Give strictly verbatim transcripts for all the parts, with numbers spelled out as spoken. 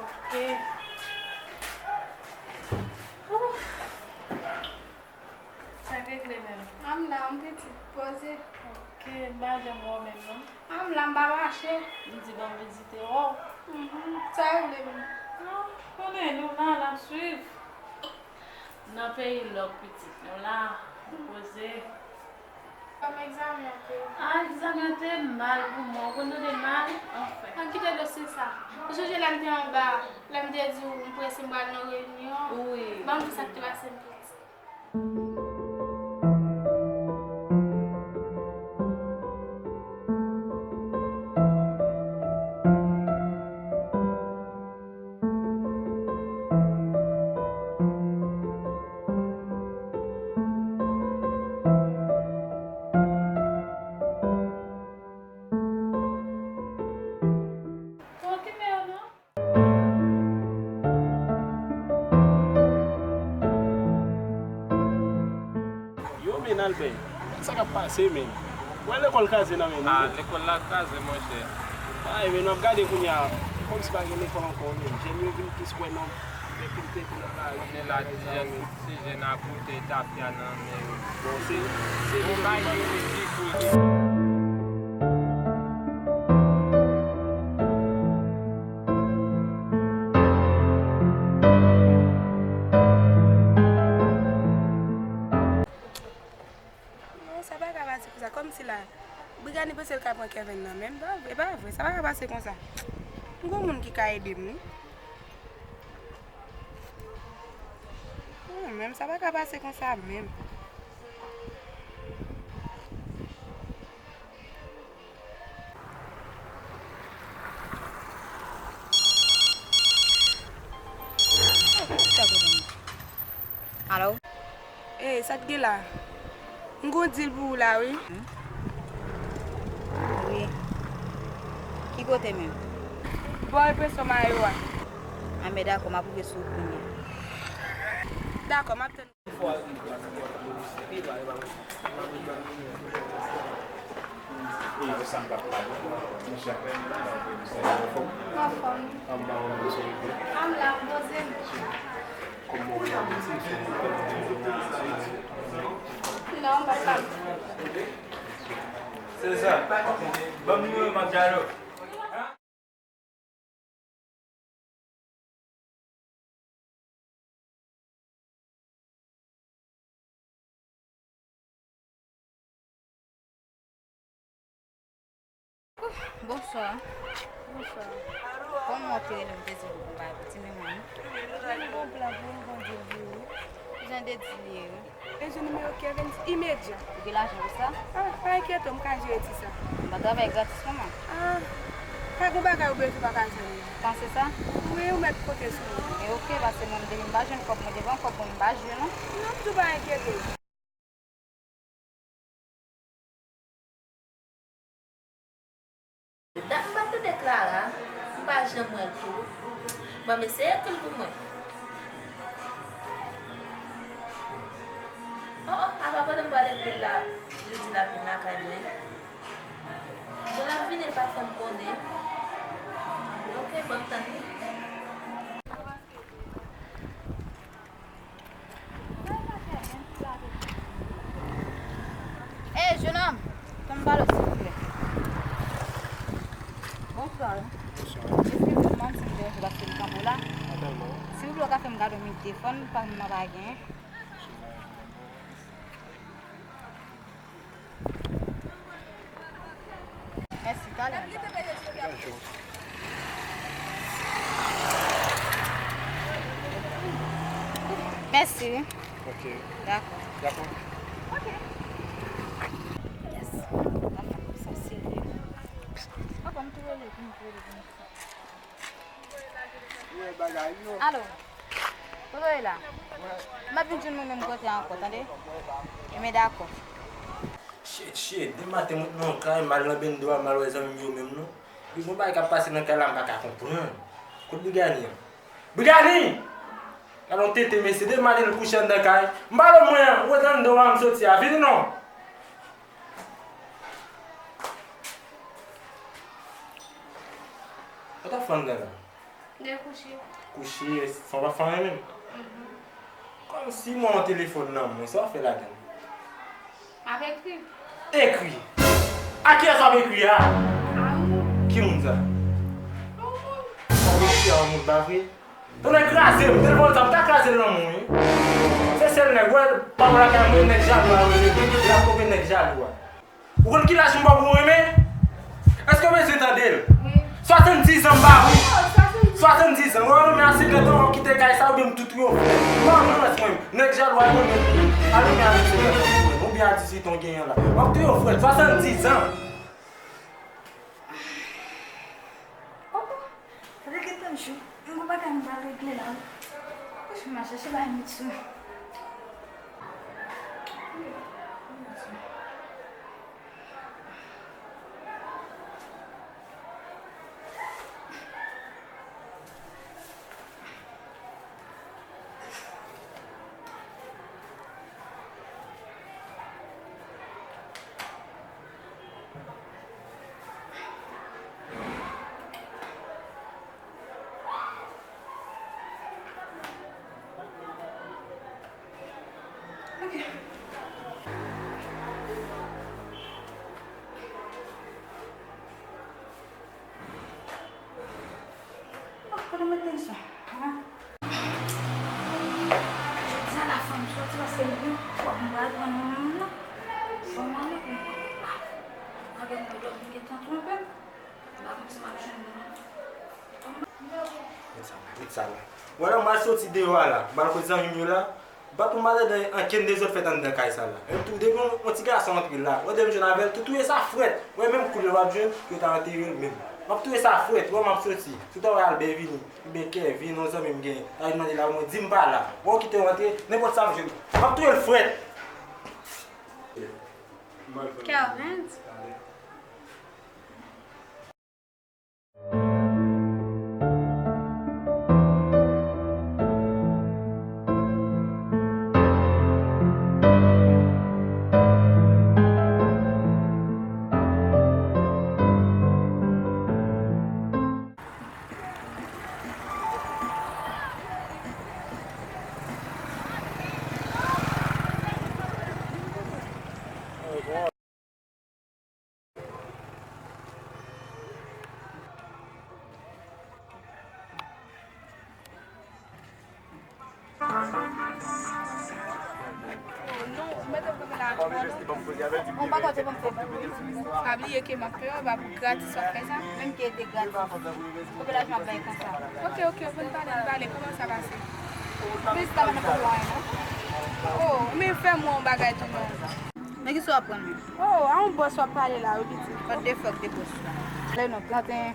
Ok. Ouf. Sa k regle menm? An m la, m pitit, poze. Ok, m pa janm wè w menm non. An m la, m pa mache. M di ban m vizite w. Mhm. Sa w vle menm? Ah, konnen nou la, n ap swiv. Nan peyi lòk pitit, nou la, nou poze. Kòman egzamen an te ye? Ah, egzamen an te mal pou mwen, ou konn tande mal, anfen. An kite dosye sa. Ou sonje lè m te anba, lè m te di w m prese m pral nan reyinyon? Wi. Ban m di sa k te pase m pitit. Okipe yo non. Yo, men, Albè, sa k ap pase, men? Wè lekòl kraze nan men nou. Ah, lekòl la kraze, monchè. Ay, men, n ap gade kounye a, kòmsi pa gen lekòl ankò, men. Jèn yo vin plis kwè nan pèpilite ke nan lari. Kounye la, ti jèn, ti jèn ap boute tafya nan men yo. Bon, se, se yon bagay ki ridikil. Non, sa pa ka pase konsa. Kòmsi la, Brigani panse l ka pran Kevin nan men m. Pa vre, pa vre. Sa pa ka pase konsa. M gon moun ki ka ede m, wi. Non, menm sa pa ka pase konsa menm. Alo? Ey, sa t gen la? M gon deal pou ou la, wi. Hmm? Wi. Ki kote menm? Bò enpresyon mayo a. Anben, dakò, m ap rive sou ou kounye a. Dakò, m ap tann. Anfòm. Anm la, poze m. Non, m pa t la. Se sa. Ban m nimewo m ap jalo. Bonswa. Bonswa. Kòman w te rele m te di w pou bay pou ti menm wi? Mwen gen yon bon plan pou ou, m gon deal pou ou. Ki jan de deal li ye wi? Bezwen nimewo Kevin imedya. Ou gen lajan pou sa? Ah, pa enkyete w, m ka jere ti sa. M pa travay gratis non man. Ah, pa gon bagay ou bezwen pa ka jwenn li. Panse sa? Wi, ou mèt konte sou mwen. E oke, paske mwen depi m pa jwenn kòb, mwen devan kòb mwen m pa jwe non. Non, m di w pa enkyete w. Dat m pa tande Clara, m pa janm wè l tou. Ban m eseye ekri l pou mwen. Oh, oh, apa pandan m pral ekri l la, li di l ap vin lakay mwen. Bon, l ap vini, l pa fè m konnen. Oke, ban m tann li. Ey, jenòm! Tann m pale w, silvouplè. Bonswa. Bonswa. Eskize m, si m deranje w, paske m kanpe w la. Pa tèlman. Silvouplè, w ka fè m gade yon minit telefòn, paske m pa gen. Mèsi, talè. Mèsi. Ok. Dakò. Dakò. Ok. Yes. Papa, m sanse li. Papa, m tou rele pou m tou rele pou m. Alo, kote w ye la? M ap vin jwenn ou menm kote a ankò, tande? Ebyen, dakò. Shit, shit, demen maten mwen nan kay, m al nan bendo a, m al wè zanmi m yo menm non. Epi gon bagay k ap pase nan kay la, m pa ka konprann. Kot Brigani an? Brigani! Gade yon tenten mesye, demen maten l kouche anndan kay. M pale w mwen an, ou ret anndan w a, m soti a, vini non. Sa w t ap fè anndan la? Te kouche. Kouche, san w pa fè anyen menm. Mhm. Kòmsi mwen yon telefòn nan men w, sa w ap fè ladan l? M ap ekri. Ekri? A kiyès w ap ekri a? A yon moun. Ki moun sa? Yon moun. W ap ekri a yon moun, pa vre? Tonnè kraze m, telefòn sa m ta kraze l nan men w, wi. Se sèl nèg, wè, pa w lakay mwen, nèg jalou a rele m, l ap konprann nèg jalou a. Ou konn ki laj m ba w pou w renmen? Èske w bezwen tande l? Wi. Swasanndiz an m ba w. Oh, swasanndiz. Swasanndiz an. Ou renmen a senkant an, w ap kite kay sa, oubyen m tou touye w frèt. Ou pa renmen mwen, nèg jalou a renmen tou. Al renmen avèk senkant an, oubyen a dizuit an w genyen la. W ap touye w frèt, swasanndiz an. Oh, oh. Sa te gentan jou. M gon bagay m pral regle la wi. Fòk m al chèche bagay m sou. Ok. Oh, kote mwen te sa? Jodi a la fò m soti paske m gen twòp mal pran nan menm nan. Fò m ale pou m avèk mwen dòmi gentan twonpe m. M pa konn si m ap jwenn moun. Met sa la, met sa la. Wè la, m al soti deyò a la. M al kot zanmi m yo la. M pa t mal adan ankenn dezòd fèt anndan kay sa la. Epi tou, depi yon, yon ti gason antre la, wè depi m jwenn avè l, tou touye sa frèt. Wè menm koulè w ap jwenn, yo ta antere l menm. M ap touye sa frèt, wè m ap soti. Tout an wè al Benvini, oubyen Kevin, yon zanmi m genyen. Ta vin mande la, mwen di m pa la. Wè w kite w antre, nenpòt sa m jwenn. M ap touye l frèt. Kelvin. Non, ou mete m kanpe la ankò non. Ou pa konte pou m fè pou ou. Pa bliye ke m ap peye w, pa pou gratis w ap fè sa. Menm ke te gratis. Konbyen lajan w ap bay konsa? Ok, ok, bon, n pale, n pale. Kòman sa pase? Prezida pa nan pwoblèm anyen non. Oh, men fè m yon bagay tou non. Men kisa w ap pran menm? Oh, a yon bòs w ap pale la wi pitit. What the fuck de bòs la? Le non, trannteyen.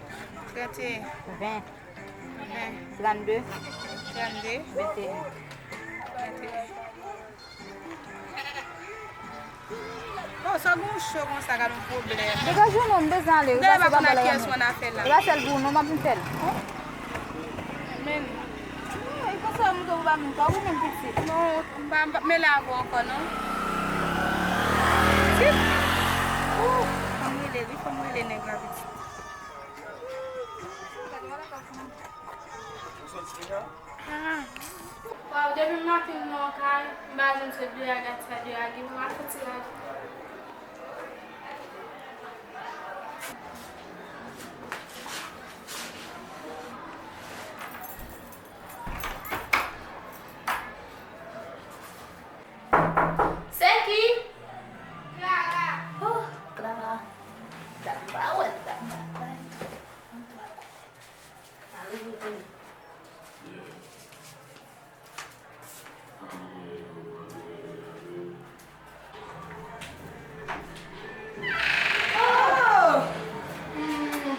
Trannteyen. Ven. Ven. Trannde. Trannde. Venteyen. Venteyen. Oh, sa gon cho konsa, gad yon pwoblèm. Degaje w non, m bezwen ale. Wi, pase pa bò la. Kiyès mwen afè la? E pa sèl pou ou non, m ap vin fè l. Men. Non, e konsa m tou pa menm pa ou menm pitit. Non, m pa, m pa mele avè w ankò non. Pitit. Ou, fò m rele, wi, fò m rele nèg la pitit. Ah. Waw, depi m ap vin nan kay, m pa janm sot de a gad sa de a gen, m al fè ti rad. Se ki? Clara. Oh, Clara. Clara, wè, Clara. Oh! Hmm.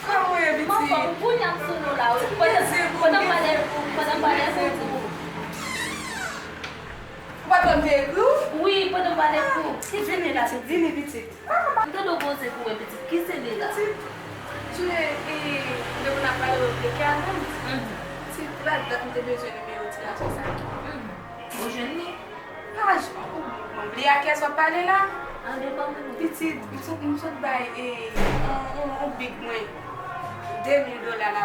Kòman w ye, pitit? Manman, kounye a m sou nou la, wi. Pandan, pandan m pale avè w, pandan m pale avè w. Ou pa t konn te ekri w? Wi, pandan m pale avè w. Vini la, vini, pitit. M tande w poze pou wè pitit. Ki se li la? Pitit, tou lè, e, lè moun ap pale w de Kevin. Mhm. Pitit, la dat m te bezwen nimewo ti gason sa. Mhm. Ou jwenn li? Pa j-, ou, ou bliye a kiyès w ap pale la? Pitit, m sot, m sot bay, e, on, on, on big mwen de mil dola la.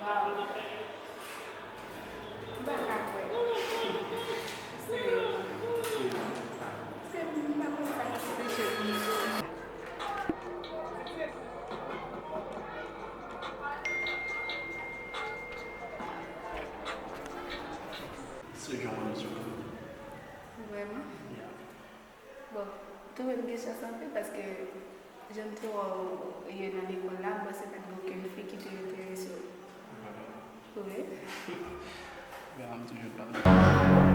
Waw. M pa ka kwè. Serye. Se m pa konn sa k ap reproche pou misye. Se jan w wè misye. Vrèman? Yeah. Bon, m twouve m gen chans anpil paske jan m te wè w ye nan lekòl la, m panse pa t gen okenn fi ki te enterese w. Vrèman? Wi. Vrèman, m toujou t ap